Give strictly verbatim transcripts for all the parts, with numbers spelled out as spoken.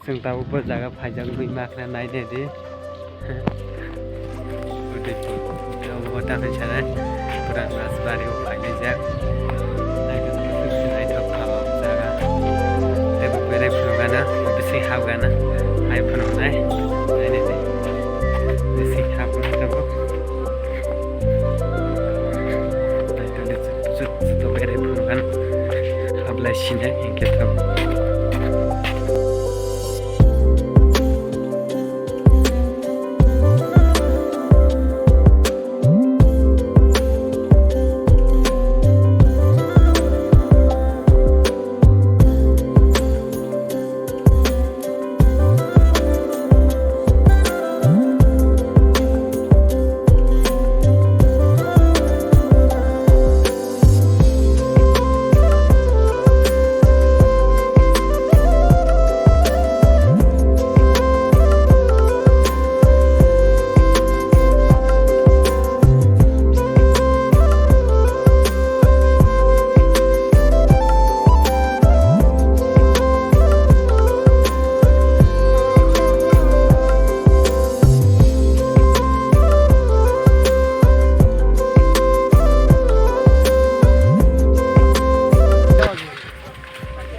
Chwng tabuk bo jaga phaijak wngwi ma khna nai naidi. Obo ta khe sanai pura rajbari o phainai jak. Naithotok khe naithok kha o jaga. Tei bo berai phunukgana, bising hapgana. Hai phunuknai. Nainai di. Bising hapgana tabuk. Naithotok khe berai phunukgana. Hablai sinai hinkhe tabuk.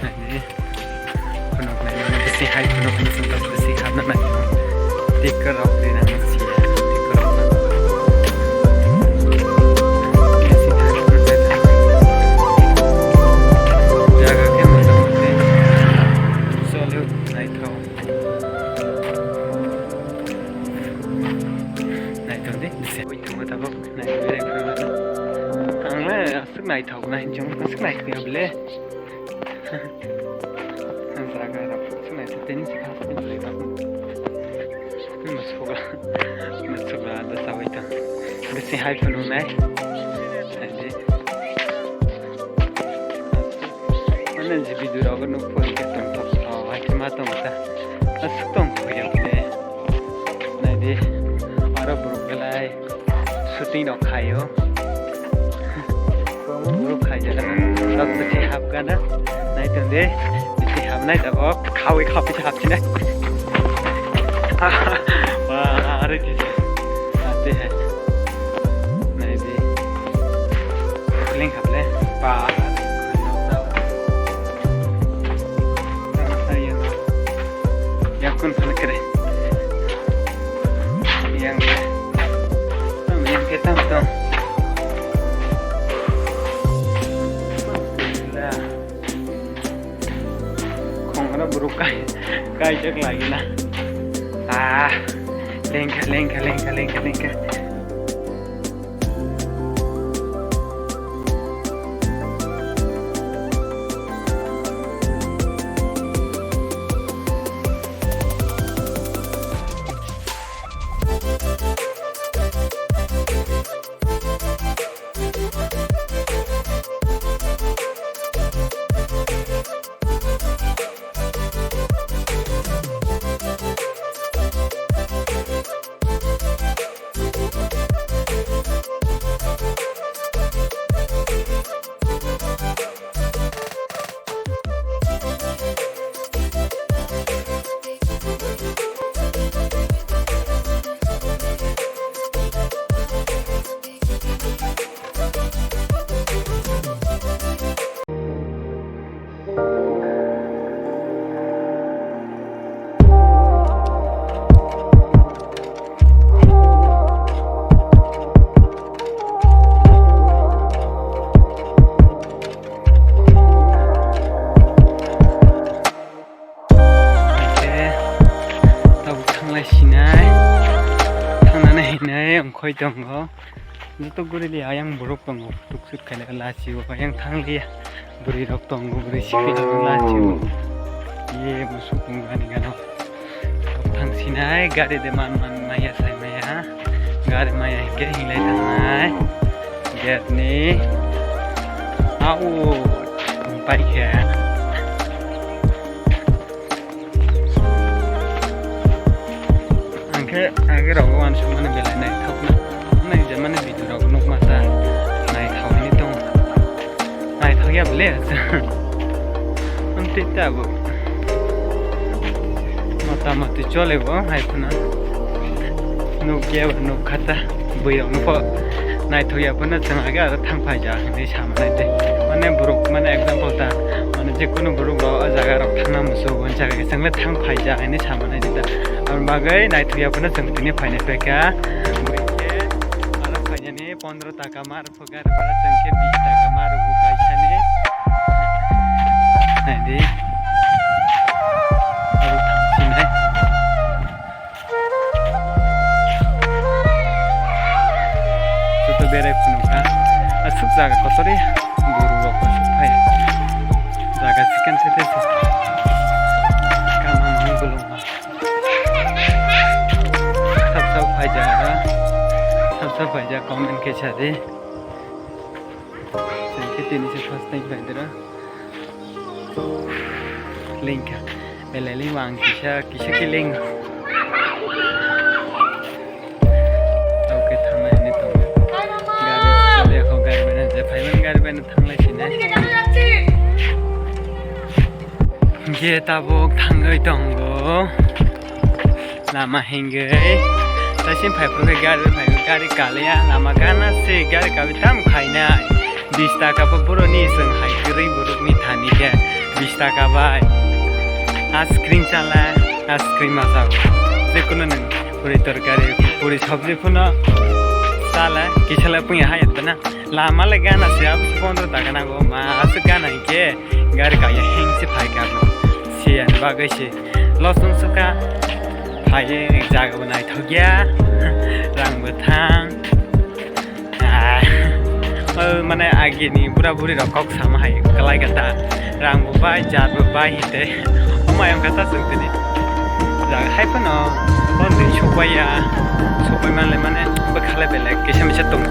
Naidi, khunuk naimani bisi hai khunuk bisi hai khunuk bisi hapna nai. Tik rok di nang si, tik rok nang. Bisi hai khunuk naimani. Jaga khe motamoti cholo naithok. Naithok di, bisi. Ui, tamo tabuk naithok. Ang le aswk naithok nai, chwng aswk naithok ya bole. Jaga rok swnai se tini se khas tini le rok. Masukla, masukla da sabai ta. Bisi hai phunuknai. Hai di. Mane je video rok no phone ke tong thok thok hai ke ma tong ta. Aswk tong khoya bole. Nai di. Aro borok belai. Shooting rok khaio. Kwbangma borok khaijak. Tok bisi hapgana. Nai tong di. Bisi hapnai tabok. Khawi khawi hapsinai. Ba, are di. Ate hai. Nai di. Link haple. Ba. Yakun phana kere. Yang, yang ke tam tam. Khongna buruk kai, kai jak lagi na. Ah, lengkha, lengkha, lengkha, lengkha, lengkha. Hingke tabuk thanglai sinai, thangnani hinwi ongkhoi tongo. Joto guri di ayang borok tongo, tuk sut khaina lachio, ayang thangliya. Bwrwi rok tongo, bwrwi sikhe tongo lachio. Ye musuk tongo ani gana. Tabuk thang sinai, gari de man man maya sai maya. Gari maya hingke hinglai thangnai. Gate ni out. Pai khe. Age rok uansukmani belai naithokna. Nai je mani video rok nukma ta naithok hinwi tongo. Naithok ya bele. Amtwi ta bo. Mota moti chole bo hai phano. Nukya ba nukha ta. Bui rok nukho. Naithok ya phano chwng age aro thang phai ja hinwi sama nai de. Mane borok mane example ta. Mane je kono borok rok o jaga rok thangna muchungo, o jaga khe chwng le thang phai ja hinwi sama nai de ta. Aboni bagwi naithok ya phano chwng tini phainai phaikha. Bui khe aro phainani pondro taka ma rwpho gari bhara chwng khe bish taka ma rwgo kaisani. Naidi. Abo thangsinai. Joto berai phunukha. Aswk jaga kotorwi borok rok aswk phai. Jaga chiken tete se. Kama mangulung. Sab sab phaijak, sab sab phaijak, comment khe sa di. Chwng khe tini se first time phaidara. Lengkha, belai lengma ang kisa, kisa khe leng. Tao khe thangnai hinwi tongo. Gari choli kho, gari bai na je phaiman, gari bai na thanglai sinai. Hingke tabuk thangwi tongo. Lama hingwi. Taising phaiphuru khe gari phai, gari kaliya. Lama gana se gari kabi tam khainai. Bish taka bo boroni chwng hai kwrwi borokni thani khe bish taka bai. Ice cream chala, ice cream ma chao. Jekunu nwng puri torkari, puri sabji phano chala, kisa le pungya hai tana. Lama le gana se abo se pondro taka nango, ma aswk gana hinkhe gari kaya hengse phaikha bo. Siyani bagwi se losong sukha phaiwi jaga bo naithokya, rang bo thang. Ah, o mane agini bura buri rok kok sama hai kwlai kha ta. Rang bo bai, jar bo bai hinte. Omo ayang kha ta chwng tini. Jaga hai phano pondri sokbaiya, sokbai manle mane bwkha le belai kisa misa tong